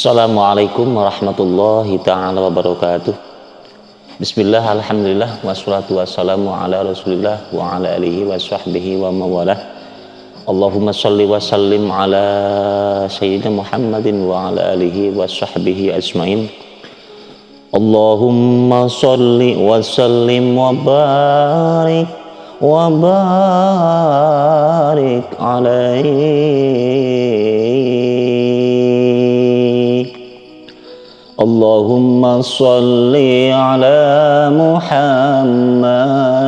Assalamualaikum warahmatullahi taala wabarakatuh. Bismillah, alhamdulillah, wassalatu wassalamu ala rasulillah wa ala alihi wa sahbihi wa mawalah. Allahumma salli wa sallim ala sayyidina Muhammadin wa ala alihi wa sahbihi ajmain. Allahumma salli wa sallim wa barik wa barik alaihi. Allahumma salli ala Muhammad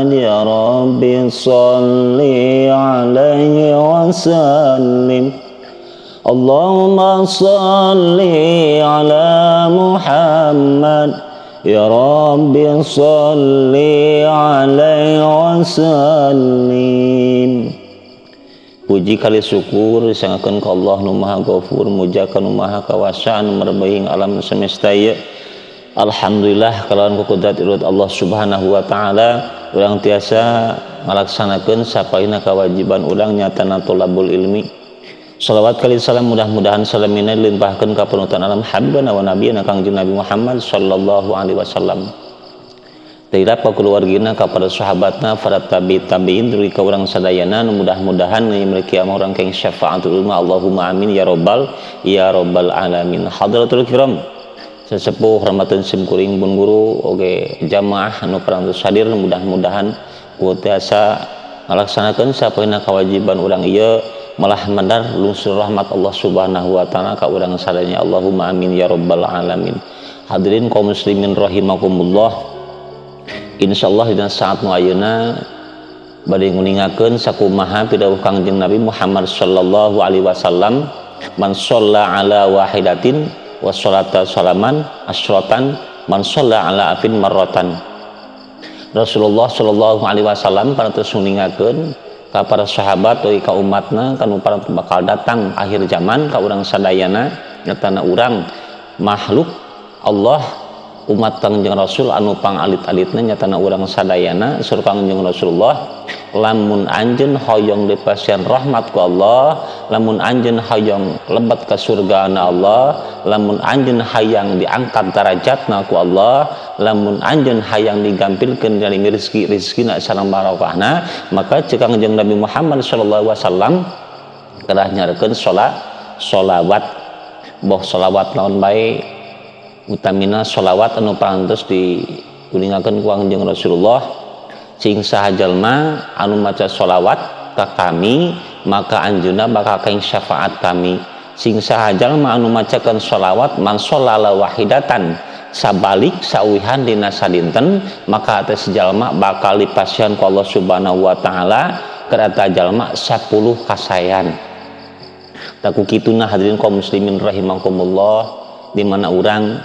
ya Rabbi salli alaihi wa sallim. Allahumma salli ala Muhammad ya Rabbi salli alaihi wa sallim. Puji kali syukur disangakeun ka Allah nu Maha Ghafur, muja ka nu Maha Kawasa anu merebeuhing alam semesta ieu. Alhamdulillah kalawan kukudrat irodat Allah Subhanahu wa taala urang tiasa ngalaksanakeun sapaina kewajiban urang nyatana thalabul ilmi. Salawat kali salam mudah-mudahan salamina dilimpahkeun ka panutan alam habibana wa nabiyana Kangjeng Nabi Muhammad sallallahu alaihi wasallam. Tilap ka keluargina, ka para sahabatna, para tabi tabiin, dugi ka urang sadayana, mudah-mudahan mereka urang keng syafaatul umma. Allahumma amin ya robbal ya robbal alamin. Hadratul kiram, sesepuh rahmatun sim kuring bun guru oge jamaah anu parantos hadir, mudah-mudahan ku tiasa ngalaksanakeun sapoena kewajiban urang ieu malah mandar lungsur rahmat Allah Subhanahu wa taala ka urang sadayana. Allahumma amin ya robbal alamin. Hadirin kaum muslimin rahimakumullah, insyaallah dina saat nu ayeuna bade nguningakeun sakumaha pidawuh Kangjeng Nabi Muhammad sallallahu alaihi wasallam, man shalla ala wahidatin wa sholata salaman asyratan man shalla ala afin marratan. Rasulullah sallallahu alaihi wasallam parantos nguningakeun ka para sahabat deui ka umatna kanu parantos bakal datang akhir zaman ka urang sadayana, nyatana urang makhluk Allah umat Kangjeng Rasul anu pangalit-alitna nyatana urang sadayana. Sur Kangjeng Rasulullah, lamun anjeun hoyong dipasihan rahmat ku Allah, lamun anjeun hoyong lebet ka surgana Allah, lamun anjeun hayang diangkat darajatna ku Allah, lamun anjeun hayang digampilkeun dari rezeki-rezekina sareng barokahna, maka ceuk Kangjeng Nabi Muhammad sallallahu alaihi wasallam kedah nyarekeun sholawat. Boh sholawat naon bae, utamina sholawat anu parantos diuningakeun ku Kangjeng Rasulullah, sing saha jalma anu maca sholawat ka kami maka anjeunna bakal kaing syafaat kami. Sing saha jalma anu macakeun sholawat man sholala wahidatan sabalik sauwihan dina sadinten, maka atas jalma bakal dipasihan ku Allah Subhanahu wa taala kereta jalma 10 kasayan. Taku kituna hadirin kaum muslimin rahimakumullah, di mana urang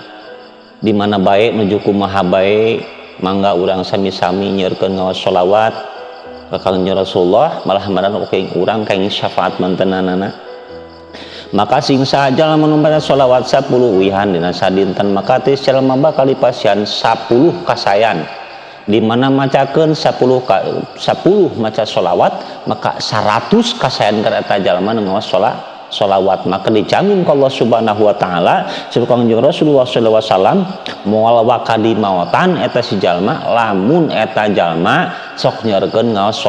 di mana bae nuju kumaha bae, mangga urang sami-sami nyeurkeun ngaos sholawat ka Kangjeng Rasulullah, malah maran oke urang kaing syafaat mantenanana. Maka sing saha jalma nu maca sholawat 10 wihan dina sadinten, maka teh jalma bakal dipasihan 10 kasayan. Di mana macakeun 10 maca sholawat maka 100 kasayan ka eta jalma nu ngaos sholawat, maka dijamin ku Allah Subhanahu wa taala sebab Kangjeng Rasulullah sallallahu alaihi wasallam moal wakadi maotan eta si jalma lamun eta jalma sok nyeurkeun ngaos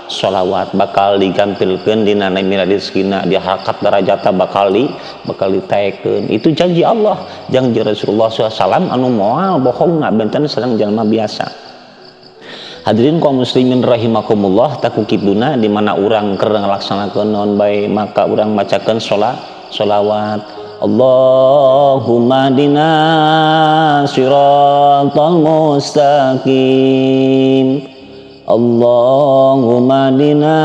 sholawat, bakal digampilkeun dina rezekina, di harkat darajatna bakal ditaekeun. Itu janji Allah, janji Rasulullah sallallahu alaihi wasallam anu moal bohongna benten sareng jalma biasa. Hadirin kaum muslimin rahimakumullah, taku kiduna di mana urang keur ngalaksanakeun naon bae maka urang macakeun sholawat. Allahumma dina siratal mustaqim, Allahumma dina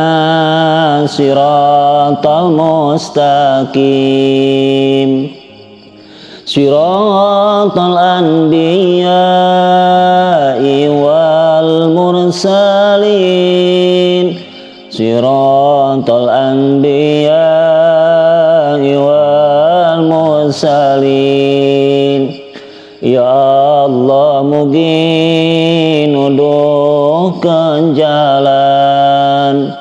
siratal mustaqim, siratal anbiya'i wal mursalin, siratal anbiya'i wal mursalin. Ya Allah mugi nuduhkeun jalan,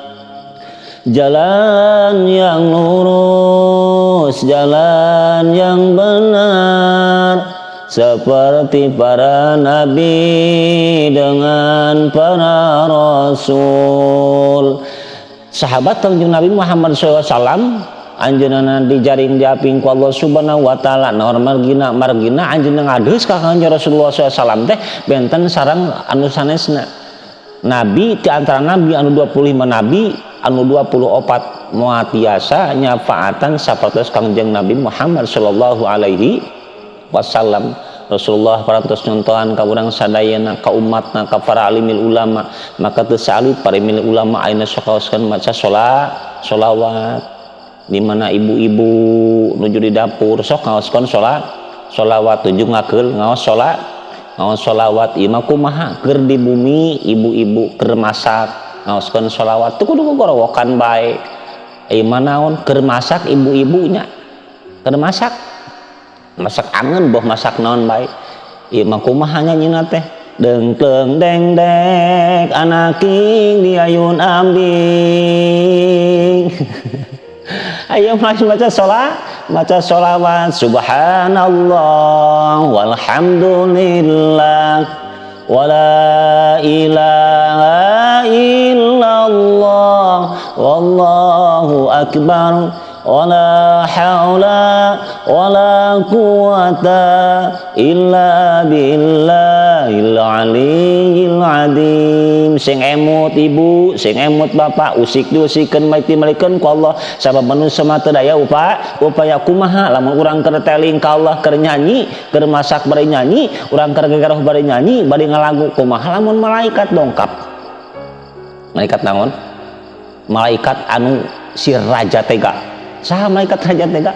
jalan yang lurus, jalan yang benar, seperti para nabi dengan para rasul. Sahabat Kangjeng Nabi Muhammad SAW anjeunna dijaring diaping ku Allah Subhanahu wa taala. Nah, margina margina anjeunna ngadeus ka Kangjeng Rasulullah SAW teh benten sareng anu sanesna. Nabi di antara nabi anu 25 nabi anu 24 moal tiasa nyafaatan sapertos Kangjeng Nabi Muhammad sallallahu alaihi wasallam. Rasulullah parantos nyontohan ka urang sadayana, ka umatna, ka para alimil ulama. Maka teu saalit para alimil ulama ayeuna sok kaoskeun maca sholawat. Di mana ibu-ibu nuju di dapur sok ngaoskeun sholawat, tuju ngakeul ngaos ngaos sholawat. Ieu mah kumaha keur di bumi ibu-ibu keur masak ngaoskeun sholawat teu kudu gorowokan bae. Ieu mah naon keur masak ibu-ibunya, keur masak masak angen boh masak naon bae. Ieu mah kumaha nyanyina teh dengkleng deng dek anaking diayun ambing. Ayo mulai baca sholat, baca sholawat. Subhanallah walhamdulillah wala ilaha illallah wallahu akbar wala haula wala quwata illa billahil aliyil azim. Sing emut ibu, sing emut bapak, usik diusikeun maiti malikeun ku Allah. Sabab manusia mah teu daya upaya kumaha lamun urang keur teling ka Allah keur nyanyi, keur masak bari nyanyi, urang keur gegaroh bari nyanyi, bari ngalagu, kumaha lamun malaikat dongkap. Malaikat naon? Malaikat anu si raja tega. Saha malaikat raja tega?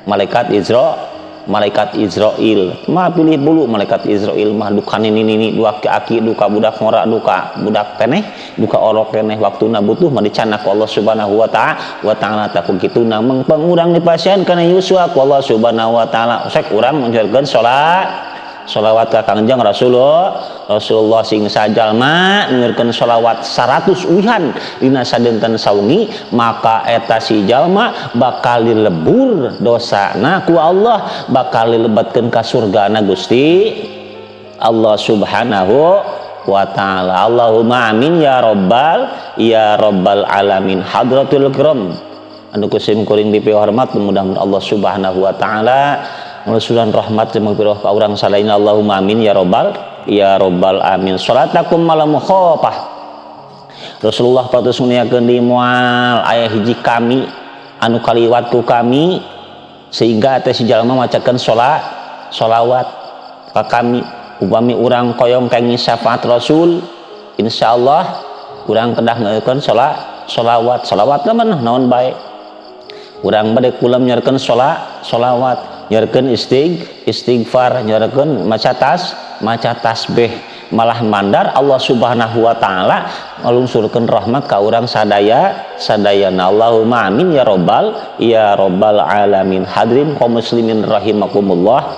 Malaikat Izra, malaikat Israil. Mah pilih bulu malaikat Israil mah duka nini nini, dua aki duka budak ngora, duka budak keneh, duka orok keneh, waktuna butuh mah dicanak ku Allah Subhanahu wa ta'ala. Tak kitu na mengpeng urang dipasihan kana yuswa ku Allah Subhanahu wa ta'ala. Sok urang menjeurkeun salat sholawat ka Kangjeng Rasulullah sing sajalma ngeurkeun sholawat 100 uihan dina sadinten sawengi, maka eta si jalma bakal dilebur dosana ku Allah, bakal dilebetkeun ka surgana Gusti Allah Subhanahu wa taala. Allahumma amin ya rabbal alamin. Hadratul kiram anu kusim kuring dipihormat, mudah-mudahan Allah Subhanahu wa taala musulan rahmat jeung magfirah ka urang sadayana. Allahumma amin ya rabbal amin. Salatakum malam khofah. Rasulullah patus nguniakeun di moal aya hiji kami anu kaliwat ku kami sehingga teh si jalma macakeun sholawat ka kami. Upami urang koyong kenging syafaat Rasul, insyaallah urang kedah ngeukeun sholawat. Sholawat mah naon bae. Urang bade kula nyeurkeun sholawat, nyerkeun istighfar, nyerkeun maca tasbih, malah mandar Allah Subhanahu wa taala ngalungsurkeun rahmat ka urang sadayana. Allahumma amin ya rabbal alamin. Hadirin kaum muslimin rahimakumullah.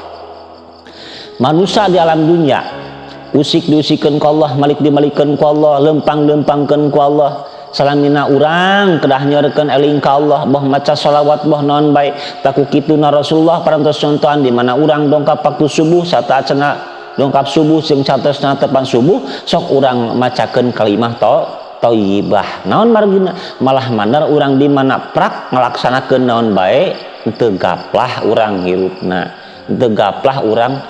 Manusia di alam dunia usik diusikeun ku Allah, malik dimalikeun ku Allah, lempang-lempangkeun ku Allah. Salamina urang kedah nyeurkeun eling ka Allah, boh maca sholawat boh naon bae. Taku kituna Rasulullah parantos contohan di mana urang dongkap waktu subuh satacana dongkap subuh jeung satosna tepan subuh sok urang macakeun kalimah thayyibah. Naon margina malah mandar urang di mana prak ngalaksanakeun naon bae teu gaplah urang hirupna, teu gaplah urang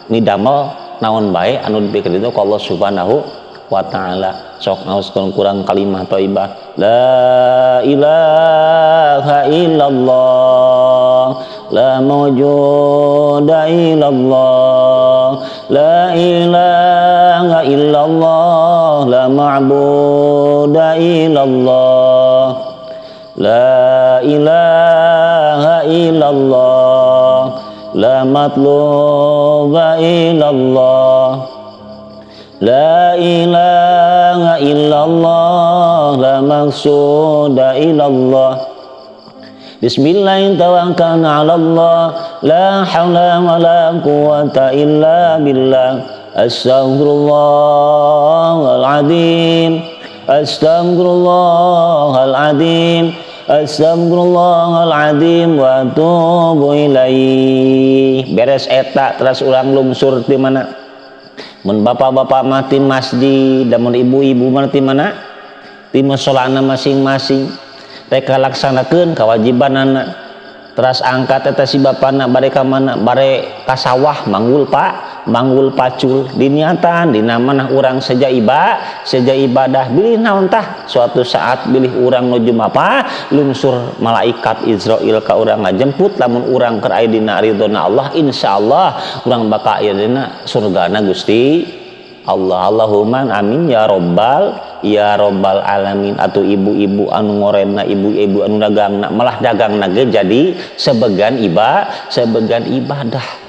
midamel naon bae anu dipikeun itu ku Allah Subhanahu wa ta'ala. Sok ngaoskeun kurang kalimah thayyibah, la ilaha illallah, la mawjuda illallah, la ilaha illallah, la ma'buda illallah, la ilaha illallah, la matluba illallah, la ilaha illallah, la maqsuda illallah. Bismillahirrahmanirrahim. Tawakkalna 'ala Allah, la haula wa la quwata illa billah. Astaghfirullahal azim, astaghfirullahal azim, Astagfirullahaladzim wa atubu ilaih. Beres eta terus urang lungsur di mana? Mun bapak-bapak mah ti masjid, dan mun ibu-ibu mah ti mana? Ti musolana masing-masing. Rek laksanakeun kewajibanana. Teras angkat eta si bapana bare ka mana? Bare ka sawah manggul pak, manggul pacul diniatan dina manah urang seja seja ibadah bilih naon tah suatu saat bilih urang nuju mapa lungsur malaikat Izrail ka urang ngajemput lamun urang keur aya dina ridhona Allah insyaallah urang bakal aya dina surgana Gusti Allah. Allahumma amin ya robbal alamin. Atau ibu-ibu anu ngorenna, ibu-ibu anu dagangna, malah dagangna ge jadi sebagian sebagian ibadah.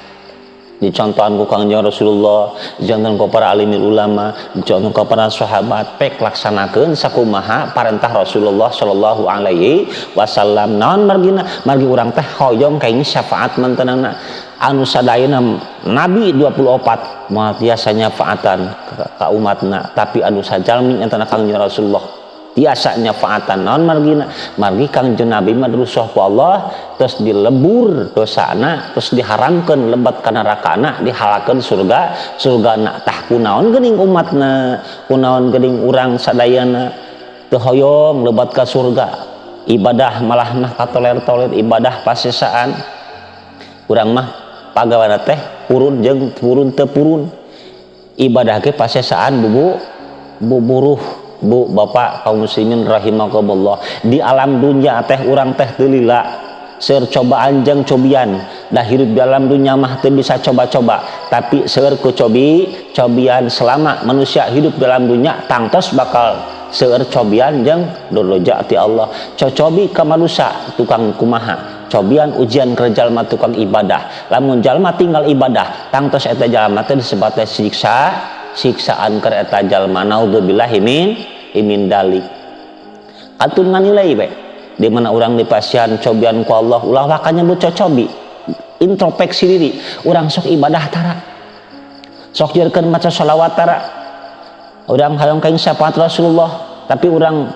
Dicontohan ku Kangjeng Rasulullah, dicontohan ku para alim ulama, dicontohan ku para sahabat, pek laksanakeun sakumaha parentah Rasulullah sallallahu alaihi wasallam. Naon margina? Margi urang teh hoyong kaing syafaat mantenana anu sadayana Nabi 24 moal tiasa nyafaatan ka umatna, tapi anu sajalmi nyatana Kangjeng Rasulullah tiasa nyafaatan. Naon margina? Margi Kangjeng Nabi mah dirusuh ku Allah, terus dilebur dosana, terus diharamkeun lebat ka nerakana, dihalakeun surga surgana. Tah kunaon geuning umatna, kunaon geuning urang sadayana teu hoyong lebat ka surga, ibadah malah mah katoler-toler, ibadah pasesaan urang mah pagawana teh purun jeung purun teu purun, ibadah ge pasesaan bubu buburuh. Bu bapak kaum muslimin rahimakumullah, di alam dunia teh urang teh teu lila seueur cobaan jeung cobian. Dah hidup di alam dunia mah teu bisa coba-coba, tapi seueur ku cobian. Selama manusia hidup dalam dunia tangtos bakal seueur cobian jeung doroja ti Allah. Cocobi ka manusia tukang kumaha, cobian ujian keur jalma tukang ibadah. Lamun jalma tinggal ibadah tangtos eta jalma teh disebut teh siksa, siksaan keur eta jalma. Naudzubillahi min dalik. Atun nganilai we di mana urang dipasihan cobian ku Allah, ulah waka nyebut cocobi, introspeksi diri. Urang sok ibadah tara, sok jerkeun maca sholawat tara, urang hayang kaing syafaat Rasulullah tapi urang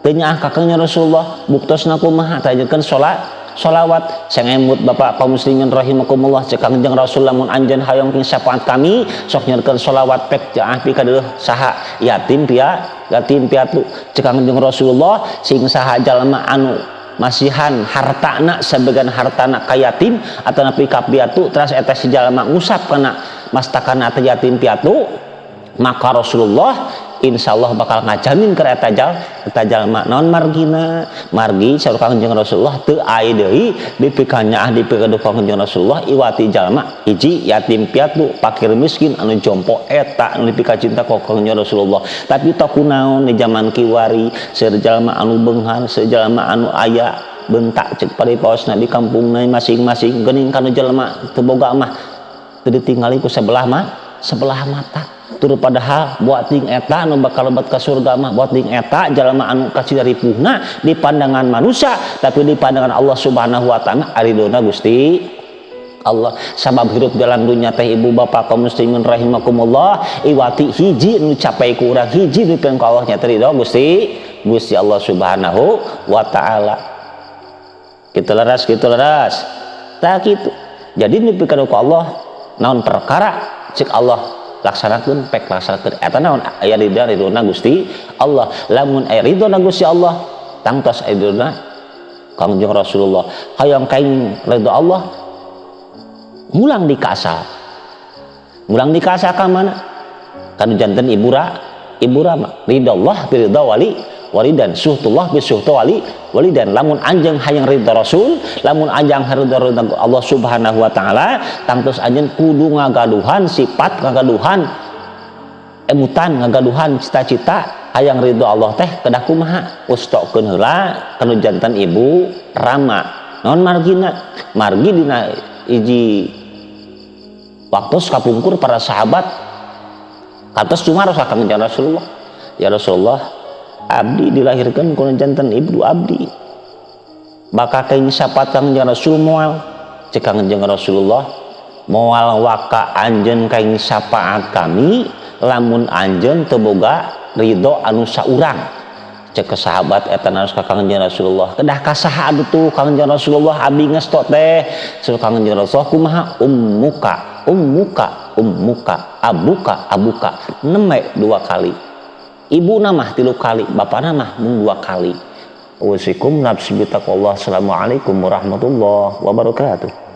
teu nyaah ka Kangjeng Rasulullah, buktosna kumaha tajeurkeun sholawat. Sangemut bapak kaum muslimin rahimakumullah, cek Kangjeng Rasul lamun anjeun hayang kaing syafaat kami sok nyerkeun sholawat pek jaah pikadeuleuh saha yatim yatim piatu. Cek Kangjeng Rasulullah sing saha jalma anu masihan hartana sebagian hartana ka yatim atau napi ka piatu, teras eta si jalma ngusap kana mastakana eta yatim piatu, maka Rasulullah insyaallah bakal ngajamin ke eta jalma. Naon margina? Margi saur Kangjeng Rasulullah teu aya deui dipikanyaah dipikeduh Kangjeng Rasulullah iwati jalma hiji yatim piatu fakir miskin anu jompo eta anu dipikacinta ku Kangjeng Rasulullah. Tapi tok kunaon di zaman kiwari seueur jalma anu beunghar, seueur jalma anu aya bentak cek paripaosna di kampungna masing-masing, geuning kanu jalma teu boga mah teu ditingali ku sebelah mah sebelah mata. Tur padahal buat ting eta anu bakal lebat ka surga mah, buat ting eta jalma anu kasih dari puhna di pandangan manusia, tapi di pandangan Allah Subhanahu wa taala aridona Gusti Allah. Sabab hidup dalam dunia teh ibu bapak kaum muslimin rahimakumullah iwati hiji nu capai ku urang, hiji nu pikeun ka Allah nya ridho Gusti Allah Subhanahu wa taala. Kitu leres, kitu leres. Tah kitu. Jadi nu pikeun ku Allah naon perkara cek Allah laksanakeun pek laksanakeun eta naon aya ridona Gusti Allah. Lamun aya ridona Gusti Allah tangtos aya ridona Kangjeng Rasulullah. Hayang kaing ridho Allah mulang di kasal, mulang di kasal ka mana? Kanu janten ibu rama ridho Allah bi ridho wali walidan, suhtullah bi suhtu wali walidan. Lamun anjeun hayang ridho Rasul, lamun anjeun hayang ridho Allah Subhanahu wa taala, tangtos anjeun kudu ngagaduhan sifat, ngagaduhan emutan, ngagaduhan cita-cita hayang ridho Allah teh kedah kumaha? Ustokeun heula kanu janten ibu rama. Naon margina? Margi dina hiji waktu kapungkur para sahabat kantos cumaros ka Kangjeng Rasulullah, ya Rasulullah abdi dilahirkan ku janten ibu abdi bakal kaing syafaat Kangjeng Rasul moal. Cek Kangjeng Rasulullah moal waka anjeun kaing syafaat kami lamun anjeun teu boga ridho anu saurang. Cek ke sahabat eta naros ka Kangjeng Rasulullah, kedah ka saha atuh Kangjeng Rasulullah abi ngesto teh? Saur Kangjeng Rasulullah, kumaha? Ummuka, ummuka, ummuka, abuka, abuka, neme dua kali. Ibu mah tilu kali, bapak mah mung dua kali. Usikum nafsi bitaqwallah. Assalamualaikum warahmatullahi wabarakatuh.